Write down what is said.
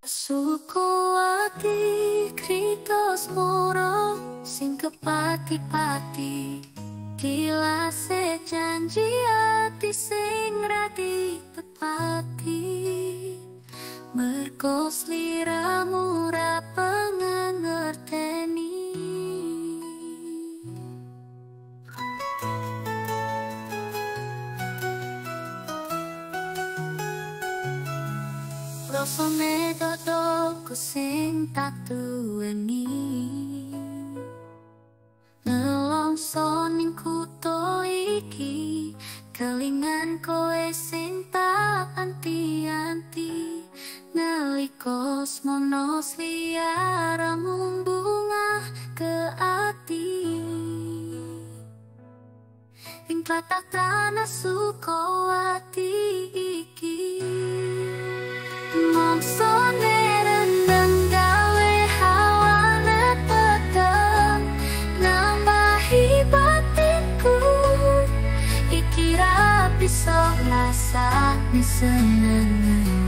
Sukowati Kritos moro sing kepati-pati, tilase janji ati sing ra ditepati. Mergo sliramu ra pengen ngerteni. Rasane dodoku sing tak duweni, nelongso ning kutha iki, kelingan kowe sing tak anti-anti. Nalika semono sliramu bunga ke ati, ing tlatah tanah Sukowati iki. Mongsone rendeng gawe hawane peteng, nambahi batinku. Iki ra bisa ngrasakne seneng.